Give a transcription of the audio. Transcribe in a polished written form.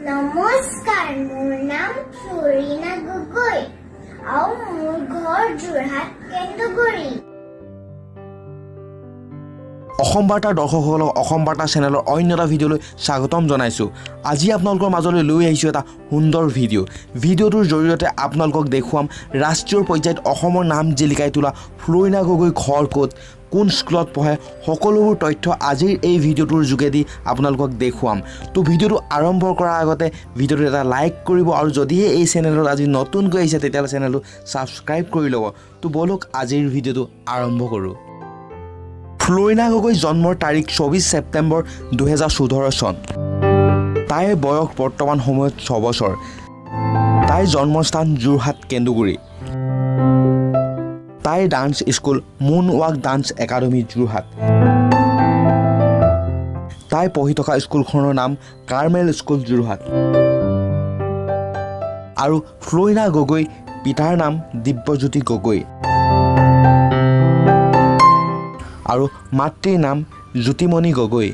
নমস্কাৰ, মোৰ নাম ফ্লৰিনা গগৈ আৰু মোৰ ঘৰ যোৰহাট কেন্দুগুৰি। অসম বাৰ্তাৰ দৰ্শকসকলক অসম বাৰ্তা চেনেলৰ অন্য এটা ভিডিঅ'লৈ স্বাগতম জনাইছোঁ। আজি আপোনালোকৰ মাজলৈ লৈ আহিছোঁ এটা সুন্দৰ ভিডিঅ'। ভিডিঅ'টোৰ জৰিয়তে আপোনালোকক দেখুৱাম ৰাষ্ট্ৰীয় পৰ্যায়ত অসমৰ নাম জিলিকাই তোলা ফ্লৰিনা গগৈ ঘৰ ক'ত, কোন স্কুলত পঢ়ে, সকলোবোৰ তথ্য আজিৰ এই ভিডিঅ'টোৰ যোগেদি আপোনালোকক দেখুৱাম। তো ভিডিঅ'টো আৰম্ভ কৰাৰ আগতে ভিডিঅ'টো এটা লাইক কৰিব আৰু যদিহে এই চেনেলত আজি নতুনকৈ আহিছে, তেতিয়াহ'লে চেনেলটো ছাবস্ক্ৰাইব কৰি ল'ব। তো ব'লক, আজিৰ ভিডিঅ'টো আৰম্ভ কৰোঁ। ফ্লৰিনা গগৈ জন্মৰ তাৰিখ 24 ছেপ্টেম্বৰ 2014 চন। তাইৰ বয়স বৰ্তমান সময়ত 6 বছৰ। তাইৰ জন্মস্থান যোৰহাট কেন্দুগুৰি। তাইৰ ডান্স স্কুল মুন ৱাক ডান্স একাডেমী, যোৰহাট। তাই পঢ়ি থকা স্কুলখনৰ নাম কাৰ্মেল স্কুল, যোৰহাট। আৰু ফ্লৰিনা গগৈ পিতাৰ নাম দিব্যজ্যোতি গগৈ আৰু মাতৃৰ নাম জ্যোতিমণি গগৈ।